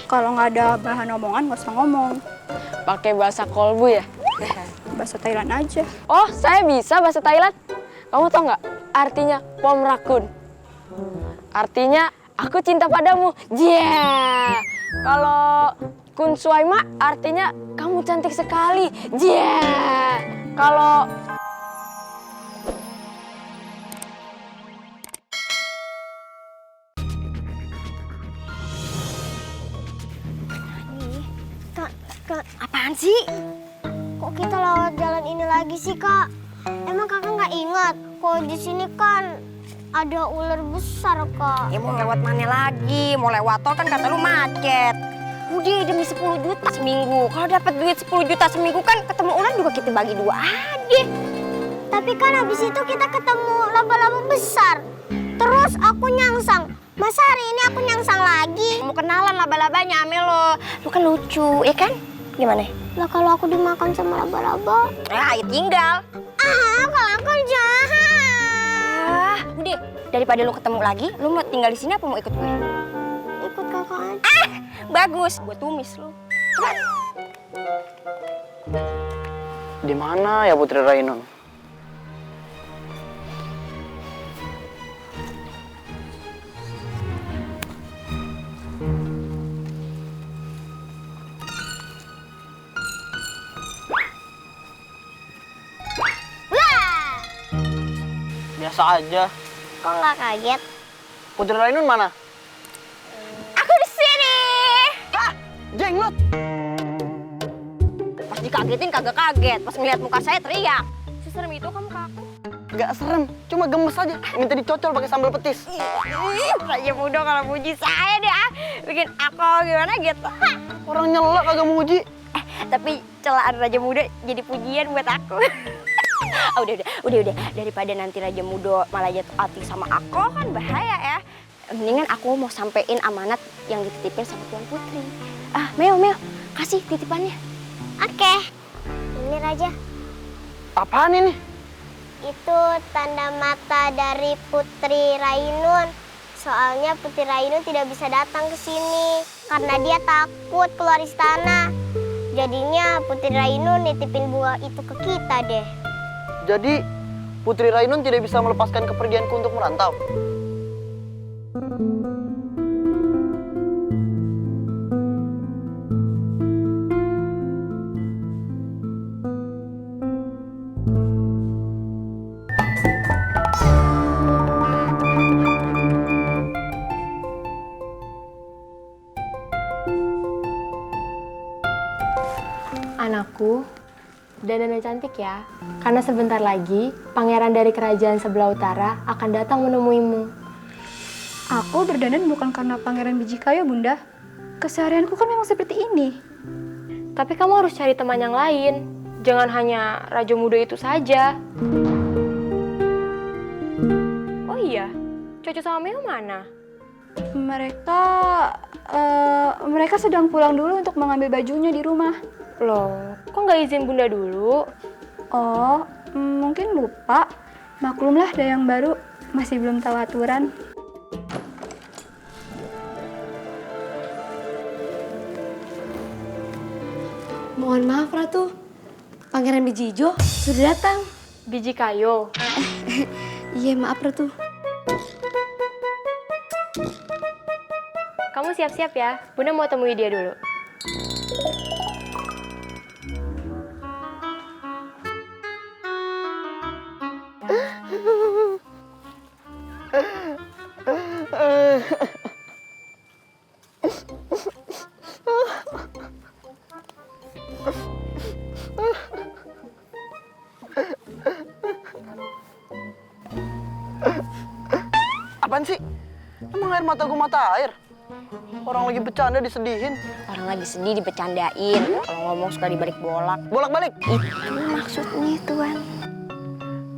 Kalau nggak ada bahan omongan, nggak usah ngomong. Pakai bahasa kolbu ya? Bahasa Thailand aja. Oh, saya bisa bahasa Thailand. Kamu tau nggak artinya pomrakun? Artinya aku cinta padamu. Yeah. Kalau kun suaima artinya kamu cantik sekali. Yeah. Kalau Kak, apaan sih? Kok kita lewat jalan ini lagi sih, Kak? Emang Kakak nggak ingat kalau di sini kan ada ular besar, Kak? Ya mau lewat mana lagi? Mau lewat tol kan kata lu macet. Udah demi 10 juta seminggu. Kalau dapat duit 10 juta seminggu kan ketemu ular juga kita bagi 2 aja. Tapi kan habis itu kita ketemu laba-laba besar. Terus aku nyangsang. Masa hari ini aku nyangsang lagi? Mau kenalan laba-labanya ame lo. Lu kan lucu, ya kan? Gimana? Lah kalau aku dimakan sama laba-laba? Ayo tinggal. Kalau aku jahat. Udah, daripada lu ketemu lagi, lu mau tinggal di sini apa mau ikut gue? Ikut Kakak aja. Bagus, gue tumis lu. Di mana ya Putri Rainun? Biasa aja. Kok nggak kaget? Putri Rainun mana? Aku di sini. Ah, jenglot. Pas dikagetin kagak kaget, pas ngeliat muka saya teriak. Seserem itu kamu ke aku? Gak serem, cuma gemes aja. Minta dicocol pakai sambal petis. Raja Mudo kalau puji saya deh bikin aku gimana gitu. Orang nyelak kagak muji. Tapi celaan Raja Muda jadi pujian buat aku. Udah. Daripada nanti Raja Mudo malah jatuh hati sama aku kan bahaya ya. Mendingan aku mau sampein amanat yang dititipin sama Tuan Putri. Meo, kasih titipannya. Oke. Ini Raja. Apaan ini? Itu tanda mata dari Putri Rainun. Soalnya Putri Rainun tidak bisa datang ke sini karena dia takut keluar istana. Jadinya Putri Rainun nitipin bunga itu ke kita deh. Jadi Putri Rainun tidak bisa melepaskan kepergianku untuk merantau. Anakku, dandan cantik ya, karena sebentar lagi pangeran dari kerajaan sebelah utara akan datang menemuimu. Aku berdandan bukan karena pangeran biji kayu, Bunda. Keseharianku kan memang seperti ini. Tapi kamu harus cari teman yang lain, jangan hanya Raja Muda itu saja. Oh iya, Coco sama Meo mana? Mereka sedang pulang dulu untuk mengambil bajunya di rumah. Loh, kok nggak izin Bunda dulu? Oh, mungkin lupa. Maklumlah Dayang baru, masih belum tahu aturan. Mohon maaf Ratu, Pangeran Biji Ijo sudah datang. Biji kayu. Iya maaf Ratu. Kamu siap-siap ya, Bunda mau temui dia dulu. Apaan sih? Emang air mata gua mata air? Orang lagi bercanda disedihin. Orang lagi sedih dibecandain. Kalau ngomong suka dibalik bolak. Bolak-balik. Itu maksudnya Tuan.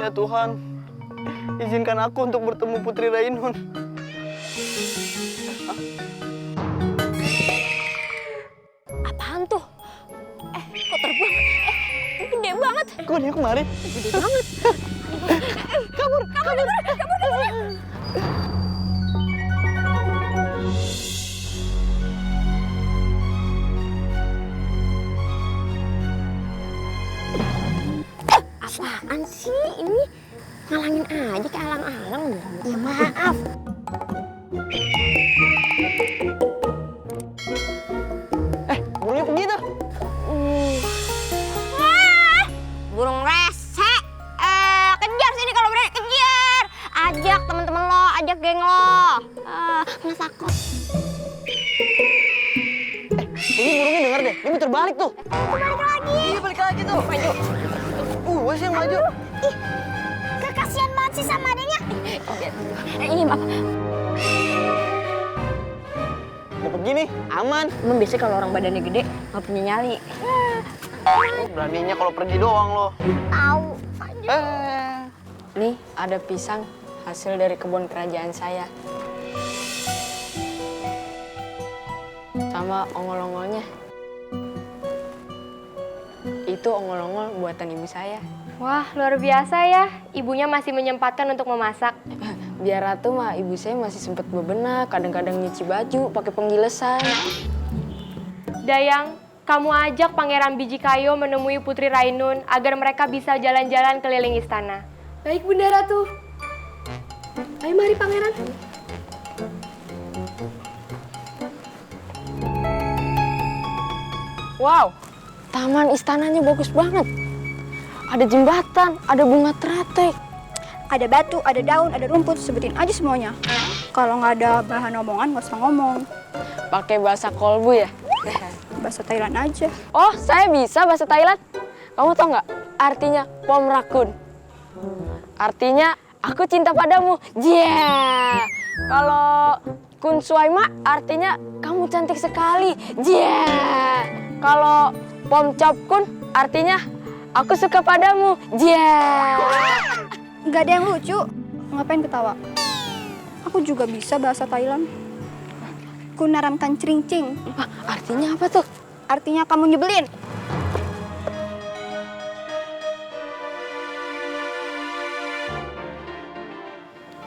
Ya Tuhan, izinkan aku untuk bertemu Putri Rainun. Apaan tuh? Kok terbang? Gede banget. Kok dia kemarin? Gede banget. Kabur. aja geng lo. Nggak takut. Ini burungnya denger deh, dia muter balik tuh. Balik lagi. Iya balik lagi tuh. Maju. Sih yang maju. Ih, kekasian banget sih sama adanya. Ini maaf. Dapat gini, aman. Emang biasanya kalau orang badannya gede nggak punya nyali. Beraninya kalau pergi doang lo. Tahu. Nih, ada pisang hasil dari kebun kerajaan saya. Sama ongol-ongolnya. Itu ongol-ongol buatan ibu saya. Wah, luar biasa ya. Ibunya masih menyempatkan untuk memasak. Biar Ratu mah ibu saya masih sempet bebenah, kadang-kadang nyuci baju pakai penggilesan. Dayang, kamu ajak Pangeran Biji Kayu menemui Putri Rainun agar mereka bisa jalan-jalan keliling istana. Baik Bunda Ratu. Ayo mari Pangeran. Wow, taman istananya bagus banget. Ada jembatan, ada bunga teratai. Ada batu, ada daun, ada rumput, sebutin aja semuanya. Kalau nggak ada bahan omongan, nggak usah ngomong. Pakai bahasa kolbu ya? Bahasa Thailand aja. Oh, saya bisa bahasa Thailand. Kamu tau nggak artinya pom rakun? Artinya aku cinta padamu. Yeah. Kalau kun suaima artinya kamu cantik sekali. Yeah. Kalau pom chop kun artinya aku suka padamu. Yeah. Nggak ada yang lucu. Ngapain ketawa? Aku juga bisa bahasa Thailand. Kunaram kan cring-cing. Artinya apa tuh? Artinya kamu nyebelin.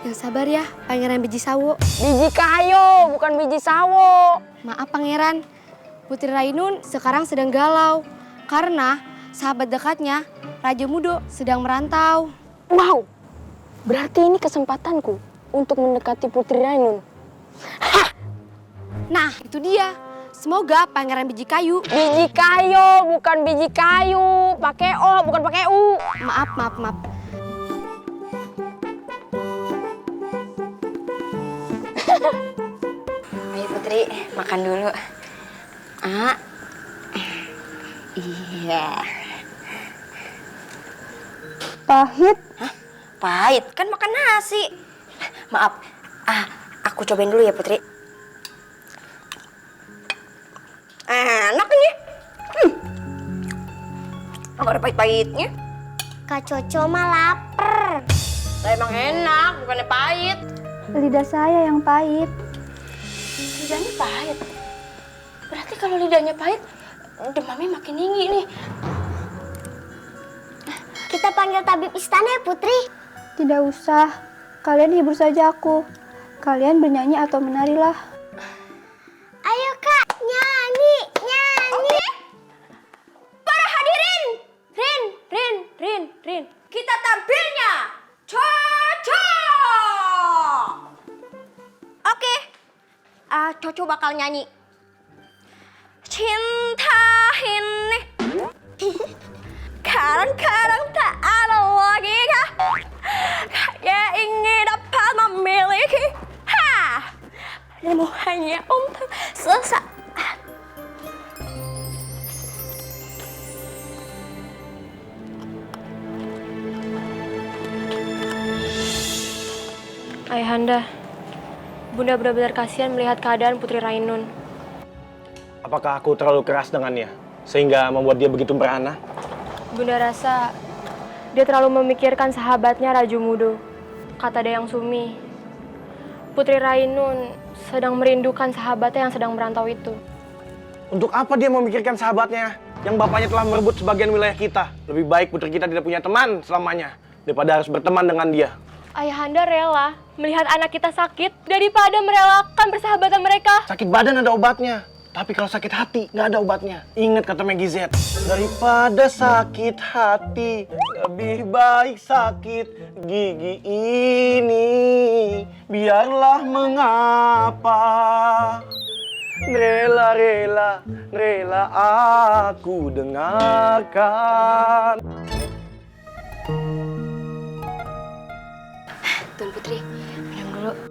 Yang sabar ya, Pangeran Biji Sawo. Biji kayu, bukan biji sawo. Maaf Pangeran, Putri Rainun sekarang sedang galau karena sahabat dekatnya, Raja Mudo, sedang merantau. Wow, berarti ini kesempatanku untuk mendekati Putri Rainun. Nah, itu dia. Semoga Pangeran Biji Kayu. Biji kayu, bukan biji kayu. Pakai O, bukan pakai U. Maaf. Ayo Putri, makan dulu. Iya. Pahit. Hah? Pahit? Kan makan nasi. Maaf, aku cobain dulu ya Putri. Enak ini. Nggak ada pahit-pahitnya. Kak Coco mah lapar. Lah emang enak, bukannya pahit. Lidah saya yang pahit. Lidahnya pahit. Berarti kalau lidahnya pahit, demamnya makin tinggi nih. Kita panggil tabib istana ya Putri. Tidak usah. Kalian hibur saja aku. Kalian bernyanyi atau menarilah. Ayo Kak, nyanyi. Para hadirin, Rin, kita tampilnya Coco. Oke, Coco bakal nyanyi. Cinta ini kadang-kadang tak ada lagi kah? Kayak ingin dapat memiliki. Dirimu hanya untuk sesaat. Ayahanda, Bunda benar-benar kasihan melihat keadaan Putri Rainun. Apakah aku terlalu keras dengannya, sehingga membuat dia begitu merana? Bunda rasa dia terlalu memikirkan sahabatnya Raju Mudo. Kata Dayang Sumi, Putri Rainun sedang merindukan sahabatnya yang sedang merantau itu. Untuk apa dia memikirkan sahabatnya yang bapaknya telah merebut sebagian wilayah kita? Lebih baik putri kita tidak punya teman selamanya, daripada harus berteman dengan dia. Ayahanda rela melihat anak kita sakit daripada merelakan persahabatan mereka. Sakit badan ada obatnya, tapi kalau sakit hati nggak ada obatnya. Ingat kata Maggie Z, daripada sakit hati, lebih baik sakit gigi ini. Biarlah mengapa, rela aku dengarkan. Tuan Putri, minum dulu.